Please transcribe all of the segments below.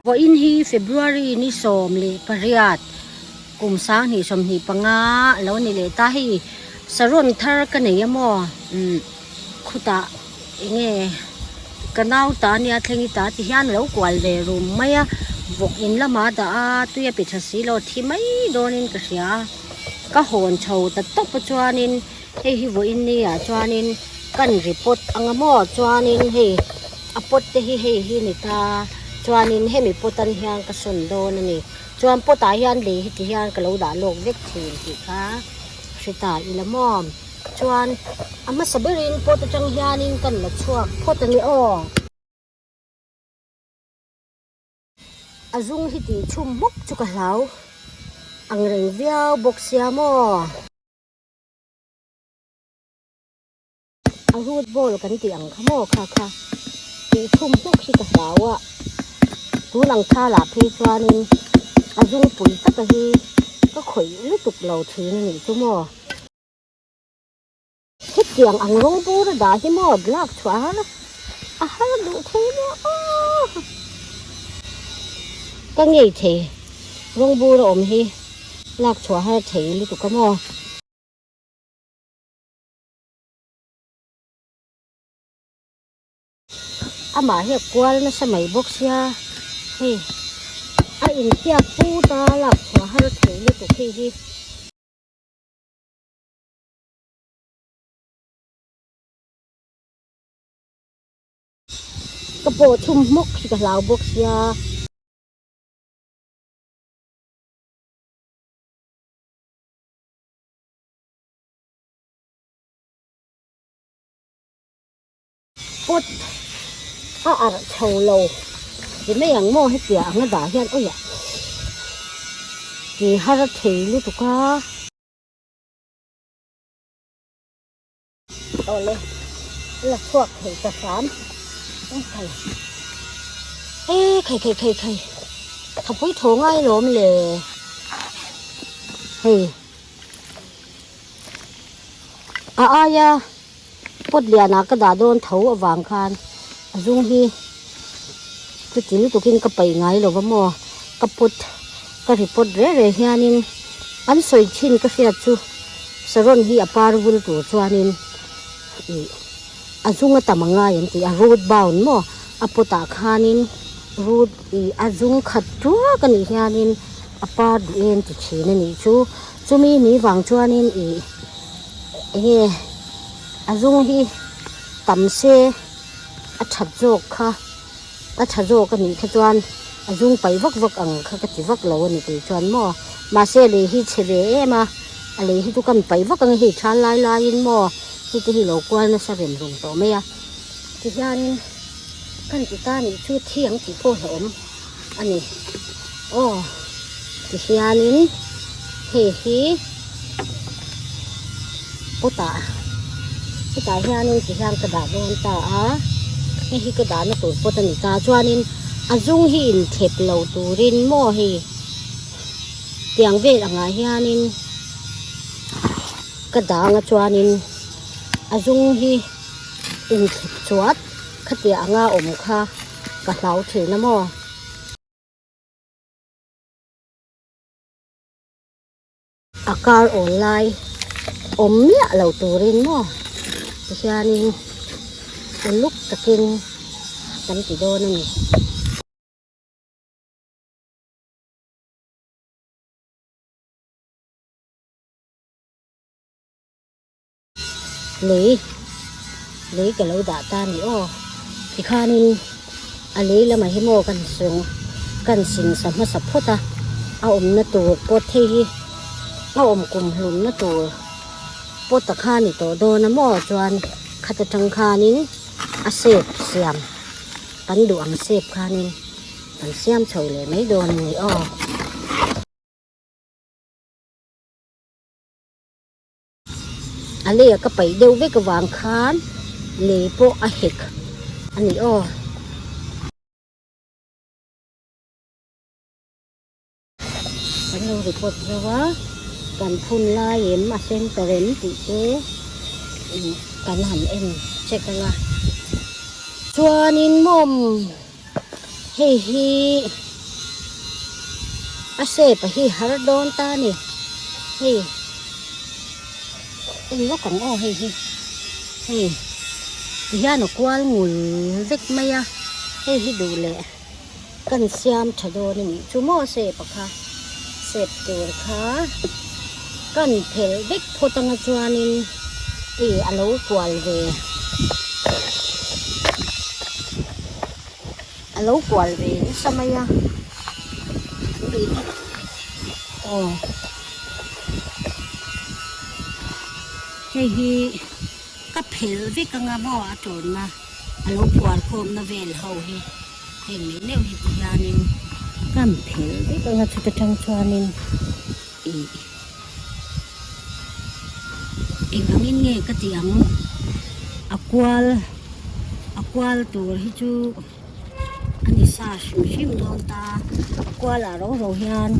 Vawiin hi February ni 18 kum 2025 a lo ni leh ta. Hei saron thar ka nei a maw? Umm khutah enge ka nau ta nia thleng i ta ti hian a lo kual ve rum mai a. Vawk in lamah a dah a, tui a pe tha si lo thi mai dawnin ka hria a. Ka hawn chho ta tawp a chuanin hei hi vawiin ni ah chuanin kan report ang a maw chuanin hei a pot te hi hei hi ni ta chuanin hemi pot an hian ka sawn dawn a ni chuan pot ah hian lei heti hian ka lo dah lawk vek thin tih kha hre ta ila maw chuan a hmasa berin pot atang hianin kan la chhuak phawt a ni aw. A zung hi tih chhum hmawk chu ka hlau ang reng viau bawk sia maw. A root ball kan tih ang kha maw kha kha tih chhum hmawk hi ka hlau a, tun ang thal ah phei chuanin a zung pui taka hi ka khawih lutuk lo thin a nih chu maw. Hetiang ang rawng bur a dah hi maw lak chhuah a har a har duh thei maw aw ka ngei thei rawng bur a awm hi lak chhuah har thei lutuk a maw. Amah hi a kual nasa mai bawk sia hei a intiak put a lak chhuah har thei lutuk hei hi. Ka pawh chhum hmawk hi ka hlau bawk sia. Pot a arh chho lo ti mai ang maw hetiang anga dah hian awiah ti har thei lutuk a. Awle la chhuak thei ta hram khai e khai khai khai khai thapui tho ngai lawm le hei a aia pot lianah ka dah dawn tho avang khan a zung hi chuti lutukin ka paih ngai lo va maw ka pot ka ri pot reh reh hianin an sawi thin ka hriat chu saron hi a par vul tur chuanin ih a zung a tam a ngai an ti a root bound maw a pot ah khanin root ih a zung khat tuak a nih hianin a par duh em ti thin a nih chu chumi ni vang chuanin ih enge a zung hi tam se a that zawk kha a tha zawk a nih kha chuan a zung paih vak vak ang kha ka ti vak lo a ni tih chuan maw mahse a lei hi chhe ve em a a lei hi chu kan paih vak ang hei thal lai laiin maw hei te hi lo kual nasa rem rum tawh mai a tihianin kan ti ta nih chu thi ang tih pawh hlauhawm a ni aw tihianin hei hi potah hetah hianin tihian ka dah dawn ta a hei hi ka dahna tur pot a ni ta chuanin a zung hi inthep lo turin maw hei tiang vel angah hianin ka dah anga chuanin a zung hi inthlep chuat khatiang anga awm kha. Ka hlau thin a maw? A kar awl lai awm miah lo turin maw tihianin uluk takin kan ti dawn a ni. Lei lei ka lo dah ta ni aw tikhanin a lei lamah hi maw kan sung kan sin sa hmasa phawt a a awmna tur pawt hei hi a awm kum hlumna tur pawt a kha ni tawh dawn a maw chuan khat atang khanin a shape siam kan duh ang shape khanin kan siam chho leh mai dawn a ni aw. A lei a ka paih deuh vek avang khan lei pawh a hek a ni aw. Kan lo report zo a, kan phun lai em a center em tih te kan han en check anga. Chuanin mawm hei hi. A shape a hi har dawn ta a ni hei en lawk ang aw hei hi hei ti hian a kual ngul vek mai a hei hi duh leh kan siam tha dawn a nih chu maw shape a kha shape tur kha kan phelh vek phawt anga chuanin ih a lo kual ve. A lo kual ve nasa mai a aw hei hi ka phelh vek anga maw a tawnna a lo phuar khawmna vel ho hi heng neuh neuh hi ti hianin kan phelh vek anga chuta tang chuanin ih eng angin nge ka tih ang a kual a kual tur hi chu a ni sa hrim hrim dawn ta a kual ah ro ro hian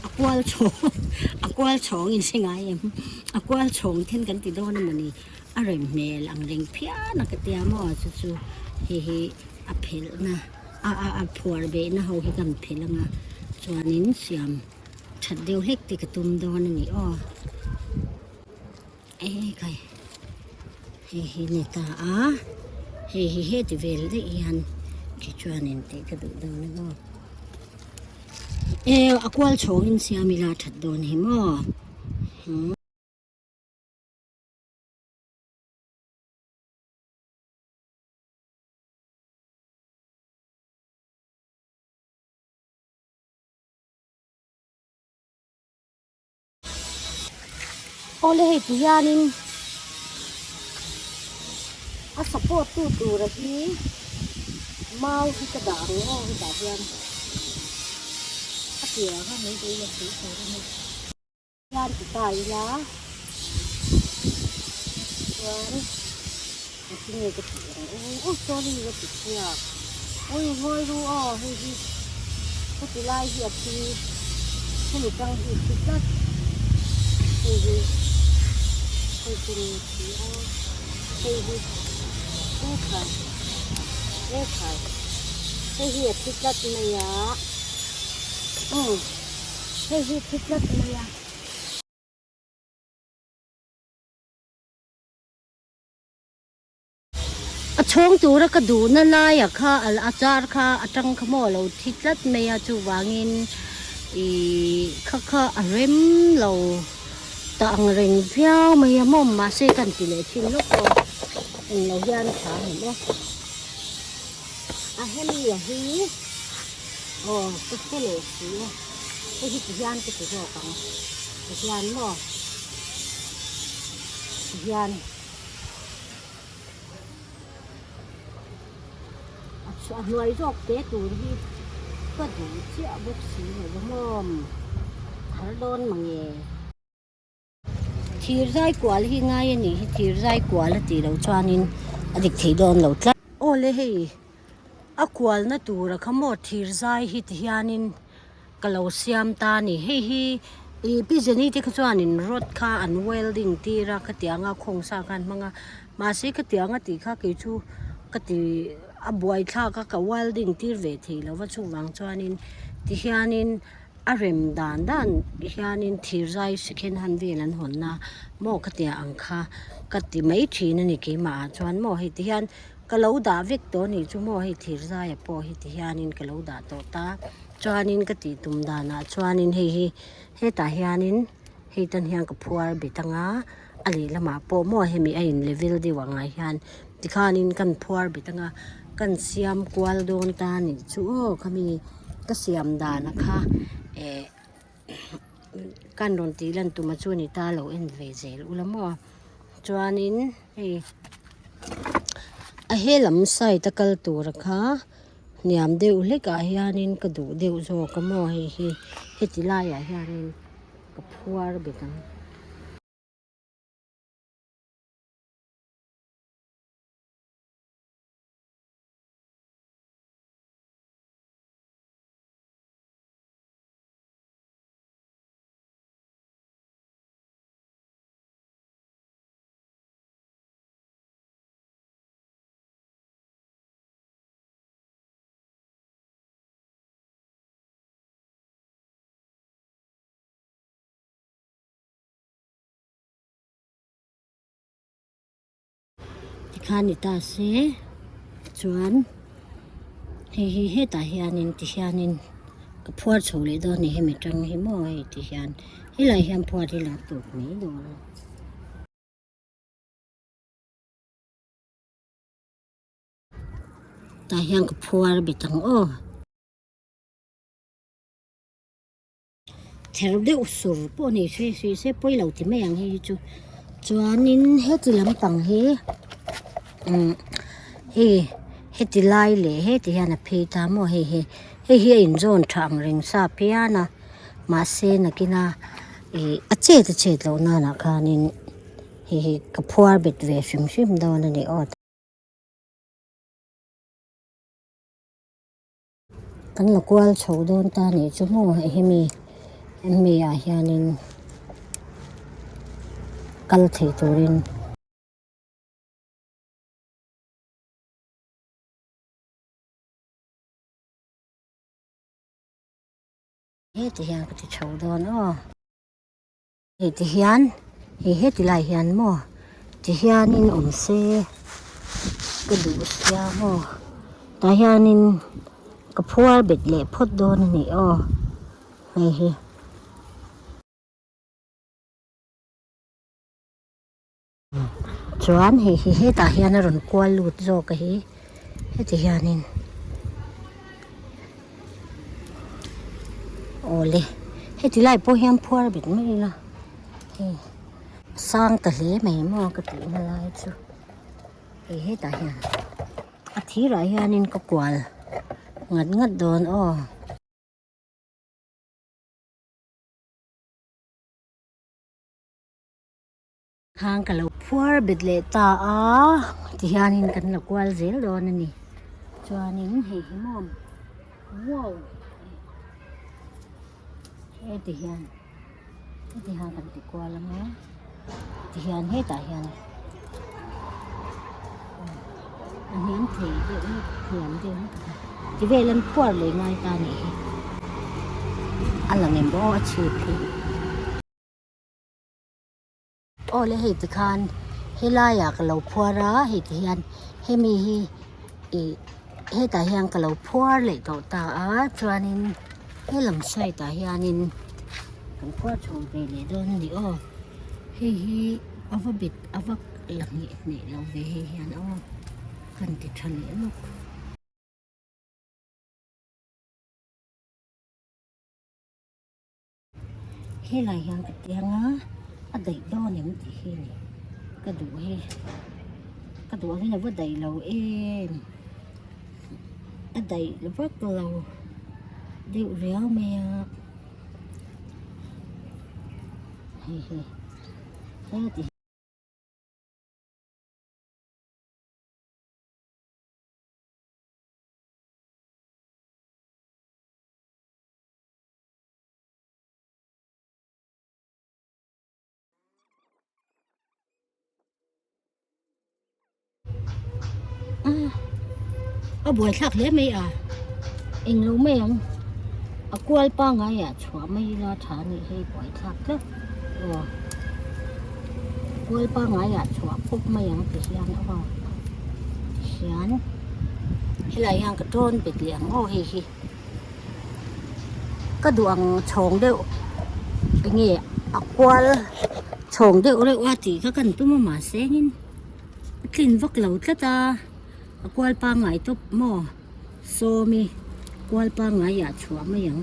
a kual chhawng a kual chhawng in hre ngai em a kual chhawng then kan ti dawn emawni a rem hmel ang reng phian a ka tia maw chu chu hei hi a phelh na a a a phuar behna ho hi kan phelh anga chuanin siam. That deuh hlek te ka tum dawn a ni aw. E kai hei hi ni ta a hei hi heti vel daih hian khi chuanin tih ka duh dawn a maw. E a kual chhawngin siam ila that dawn hi maw. Awle hei ti hianin a support tu tura hi mau hi ka dah ang aw hetah hian a tirah khan mai te ila tih tur a ni. Hian ti ta ila chuan engtin nge ka tih ang u u sorry ka ti chhiak ui ngawi ru aw hei hi heti lai hi a thi hemi tang hi a thi tlat hei hi hei chu ni a thi a hei hi ekhai ekhai hei hi a thi tlat mai a umm. Hei hi thi tlat mai a. A chhawng tura ka duhna laiah kha a char kha a tang kha maw a lo thi tlat mai a chuvangin ih kha kha a rem lo ta ang reng viau mai a maw mahse kan ti leh thin lawk aw englo hian tha ang maw a hemi a hi. Aw ka hre leh si e, hei hi ti hian ka ti zawk ang, ti hian maw ti hian a hnuai zawk te tur hi ka duh chiah bawk si lo va maw har dawn mange. Thir zai kual hi ngai a nih hi thir zai kual a tih loh chuanin a dik thei dawn lo tlat. Aw le hei a kualna tura kha maw thir zai hi ti hianin ka lo siam ta a ni hei hi ih pi Jenny te kha chuanin rod kha an welding tir a khatianga khawng sa khan hmang a mahse khatianga tih kha kei chu ka ti a buaithlak a ka welding tir ve thei lo va chuvang chuanin ti hianin. A rem dan dan hianin thirzai second hand vel an hawn a maw ka tia ang kha ka ti mai thin a ni keimah ah chuan maw hei ti hian ka lo dah vek tawh a nih chu maw hei thirzai ah pawh heti hianin ka lo dah tawh ta chuanin ka tih tum danah chuanin hei hi hetah hianin hei tan hian ka phuar bet anga a lehlamah pawh maw hemi a in level deuh angah hian tikhanin kan phuar bet anga kan siam kual dawn ta a nih chu aw khami. Ka siam dan a kha eh kan rawn tih lan tum a chu ni ta lo en ve zel ula maw chuanin hei a he lam side a kal tur a kha hniam deuh hlek ah hianin ka duh deuh zawk a maw hei hi heti laiah hianin ka phuar bet ang. Tikhan ni ta se chuan hei hi hetah hianin tihianin ka phuar chho leh dawn a ni hemi tang hi maw hei tihian helai hian phuar hi la tawp mai dawn a. Tah hian ka phuar bet ang aw. Ther deuh sur pawh ni se si se pawi lo ti mai ang hei hi chu chuanin heti lampang hi umm hei heti lai leh heti hian a phei ta maw hei hi hei hi a inzawn tha ang reng sa phian a mahse nakina ih a chet a chet loh nanah khanin hei hi ka phuar bet ve hrim hrim dawn a ni aw. Kan la kual chho dawn ta nih chu maw hei hemi hemi ah hianin kal thei turin. Heti hian ka ti chho dawn aw. Hei ti hian hei heti lai hian maw ti hianin awm se ka duh sia maw tah hianin ka phuar bet leh phawt dawn a ni aw hei hi. Chuan hei hi hetah hian a rawn kual lut zawk a hi heti hianin awle heti lai pawh hian phuar bet mai ila hei a sang ta hle mai maw ka tihna lai chu hei hetah hian a thirah hianin ka kual ngat ngat dawn aw. Khang ka lo phuar bet leh ta a tihianin kan la kual zel dawn a ni chuanin hei hi maw wow heti hian heti hian kan ti kual ang a tihian hetah hian a hniam thei deuh a hniam deuh a ti vel an phuar leh ngai ta a nih hi a lang em aw a chhip hi. Aw le hei tikhan helaiah ka lo phuar a hei ti hian hemi hi ih hetah hian ka lo phuar leh tawh ta a chuanin helam side ah hianin kan phuar chho ve leh dawn a ni aw hei hi a va bet a va la ngheh hneh lo ve hei hian aw kan ti tha leh lawk. Helai hian ka tiang a a daih dawn em tih hi ni ka duh hi ka duh angin a va daih lo em a daih vak lo deuh riau mai a hei hi heti. A buaithlak hle mai a englo mai ang a kual pangai ah chhuah mai ila tha a nih hei buaithlak tlat aw kual pangai ah chhuah pawp mai ang ti hian aw tihian helai hian ka tawn bet leh ang aw hei hi. Ka duh ang chhawng deuh enge a kual chhawng deuh reuh a tih kha kan tum a mahse engin a tlin vak lo tlat a a kual pangngai tawp maw sawmi kual pangngai ah chhuah mai ang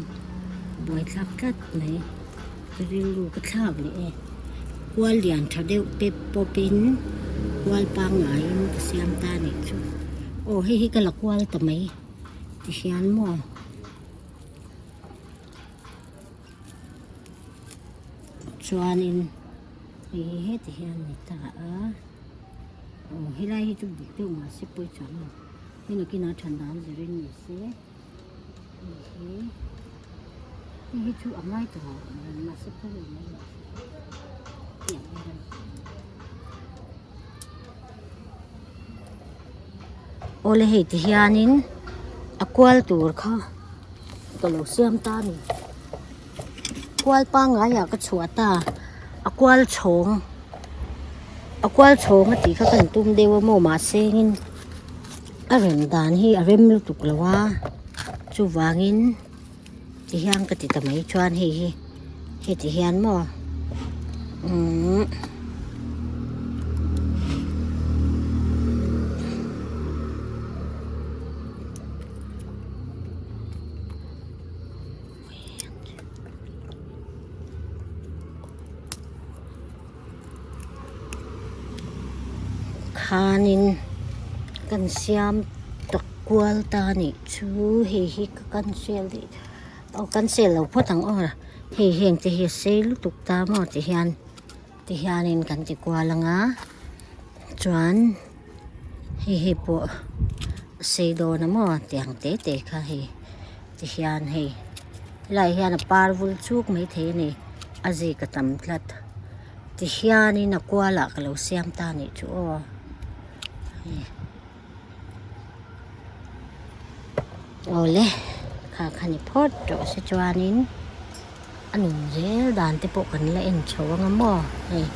buaithlak tlat mai ka rilru ka thlak leh e kual lian tha deuh pep pawp in kual pangngai in ka siam ta anih chu aw hei hi ka la kual ta mai. Ti hian maw chuanin hei hi heti hian a ni ta a aw helai hi chu buk deuh mahse pawi chuang lo hei nakinah than dan zirin ni se hei hi hei hi chu a ngai tawh lo mahse pawi lo mai lo tiang hian. Awle hei ti hianin a kual tur kha ka lo siam ta a ni kual pangngai ah ka chhuah ta a kual chhawng. A kual chhawng a tih kha kan tum deuh a maw mahse engin a rem dan hi a rem lutuk lo a chuvangin ti hian ka ti ta mai chuan hei hi heti hian maw umm. Khanin kan siam tak kual ta a nih chu hei hi ka cancel daih aw cancel lo phawt ang aw hei heng te hi a sei lutuk ta maw ti hian ti hianin kan ti kual ang a chuan hei hei pawh a sei dawn a maw tiang te te kha hei. Ti hian hei helaiah hian a par vul chuk maithei a ni a zik a tam tlat ti hianin a kualah ka lo siam ta a nih chu aw hei awle kha kha ni phawt tawh se chuanin a nun zel dan te pawh kan la en chho ang a maw hei.